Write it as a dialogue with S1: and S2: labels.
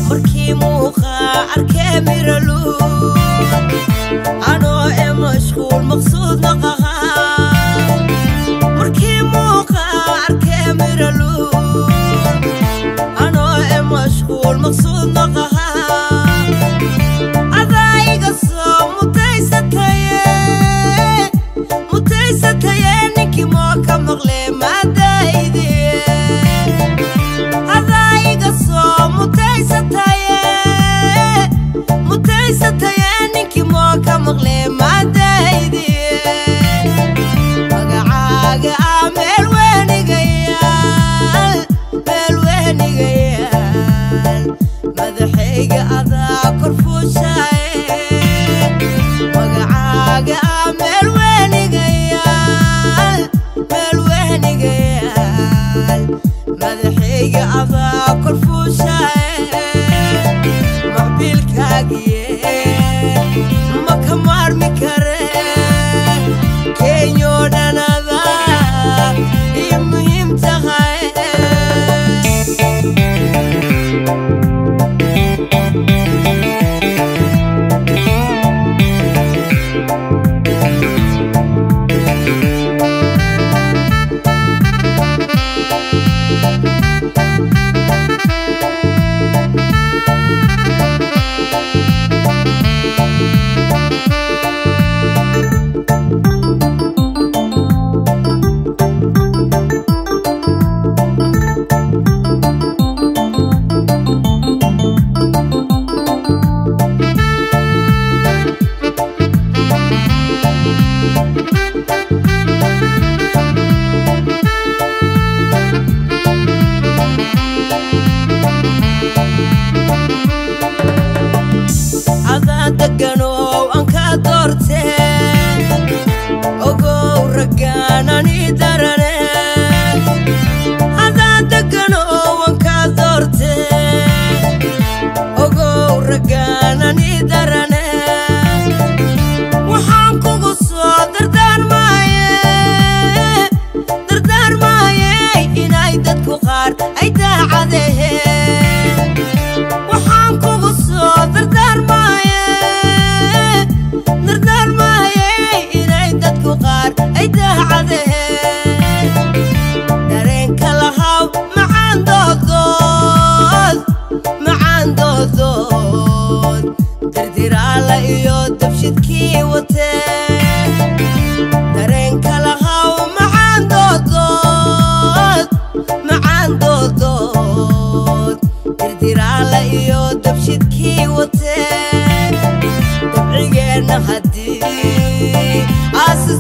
S1: Markii muuqa arkee miraluud anoo e mashquul maqsuud naqaha. Markii muuqa arkee miraluud anoo e mashquul maqsuud naqaha. Adaa iga soo mutaysataye mutaysataye ninkii moo ka maqlee maadaydiye. Adaa iga soo mutaysataye mutaysataye ninkii moo ka maqlee maadaydiye. Magacaaga ah meel weynigayaal meel weynigayaal madaxayga adaa kor fuushaaye. Magacaaga ah meel weynigayaal meel weynigayaal madaxayga adaa kor fuushaaye. Macbiilkaagiye ma ka maarmi kare kenyoo dhanada ii muhiim tahay. Adaa deganow aan ka doortee ogow raggaan ani darane. Adaa deganow aan ka doortee ogow raggaan ani darane. Waxaan kugu soo dardaarmaaye dardaarmaaye inay dadku qaar ay daacadeheen. Waxaan kugu soo dardaarmaaye dardaarmaaye inay dadku qaar ay daacadeheen. Dareenka lahaw macaan doodood macaan doodood dirdiraala iyo dabshidkii watee. Dareenka lahaw macaan doodood macaan doodood dirdiraala iyo dabshidkii watee. Dabcigeenna haddii aasis